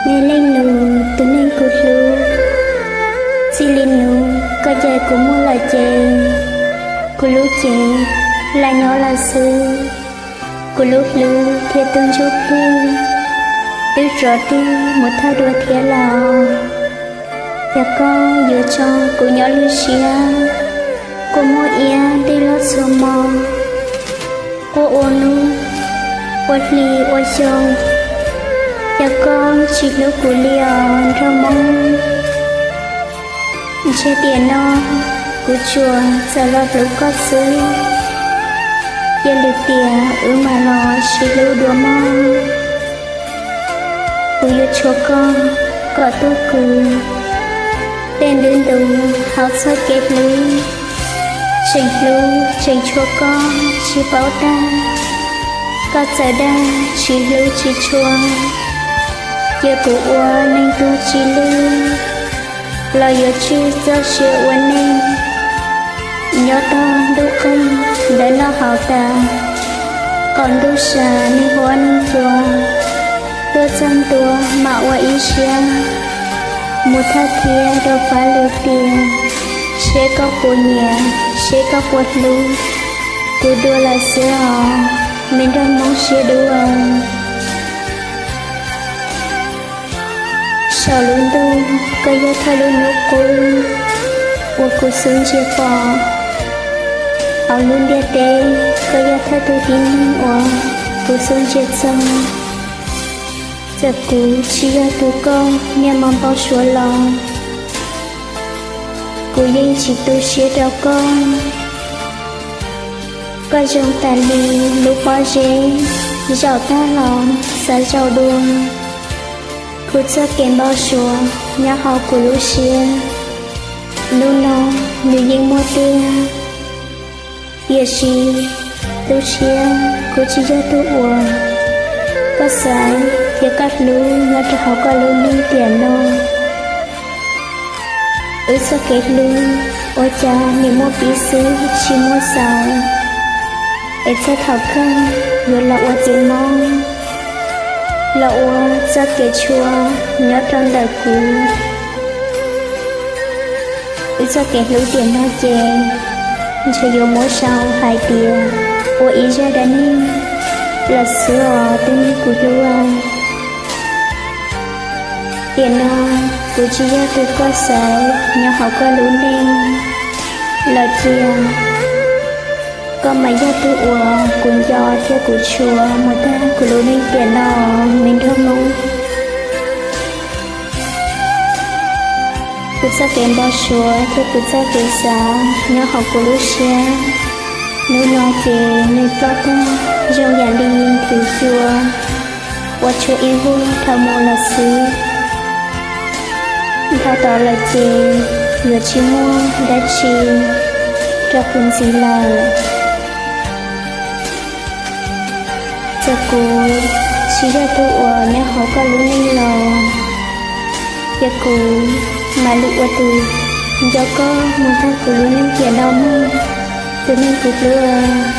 Me leej nus, tus neeg kuv hlub, txij li nus koj cais kuv muaj lawm ces, kuv lub cev lam nyob lawm xwb. Kuv lub hlwb thiab tus ntsuj plig twb rov tig mus thawj dua thiab lawm. Yog koj yuav tso kuv nyob lub siab, kua muag iab tig los txhua hmo, quaj ua hnub, ua hli ua xyoo, yog koj tsis hlub kuv li os nraug Hmoob. Ntshe tiam no kuv tsuas txawm los hlub koj xwb, cia lwm tiam wb mam los sib hlub dua mog. Kuv yuav tshuav koj kom tuaj kwv tej ntu ntu hauv txoj kev hlub. Tseem hlub tseem tshuav koj tsis paub tag, koj txawm dag tsis hlub tsis tshua, cia kuv ua neeg tuag tsis lwj, los yuav tswj txoj sia ua neej. Nyob tog ntuj qeeg ntawm no hauv tas, qaum ntuj sa neeg huab neeg cua, tuaj txog ntua mam ua ib siab, mus thawj thiab rau fab lwm tiam, seb koj puas nyiam, seb koj puas hlub kuv dua lawm xwb os, me nraug Hmoob siab dub. Saum lub ntuj koj yog thawj lub hnub qub uas kuv xub ntiag pom, hauv lub ntiaj teb koj yog thawj tug tib neeg uas kuv xub ntiag txog. Txawm kuv tsis yog tus koj niaj hmo npau suav los, kuv yeej tsis tu siab rau koj. Koj zoo tas li lub pob zeb, zaum tag los xav zaum dua. Kuv txoj kev npau suav nyob hauv kuv lub siab, hnub no nws yeej muaj tiag. Tiam sis tu siab kuv tsis yog tus uas koj xaiv thiab koj hlub nyob rau hauv koj lub neej tiam no. Wb txoj kev hlub ua cas nim muaj pib xwb tsis muaj xaus, es txog thaum kawg yuav los ua txiv mob, los ua txoj kev tshua nyob rau ntawm kuv. Wb txoj kev hlub tiam no ces ntshe yuav muab sau hais tias ua ib zaj dab neeg lawm xwb os tus neeg kuv hlub. Tiam no kuv tsis yog tus koj xaiv nyob hauv koj lub neej lawm tiag. Koj mas yog tus uas kuv nco thiab kuv tshua mus tag kuv lub neej tiam no, me nraug Hmoob. Kuv txoj kev npau suav thiab kuv txoj kev xav nyob hauv kuv lub siab, hnub no ces nws ploj tag zoo yam li nthwv cua uas tshuav ib vuag dhau mus lawm xwb. Dhau tod lawm ces yuav tsis muaj dab tsi rau kuv ntxiv lawm. Txawm kuv tsis yog tus uas nyob hauv koj lub neej los, ces kuv mam li ua tus nco koj mus tag kuv lub neej tiam no mog, tus neeg kuv hlub.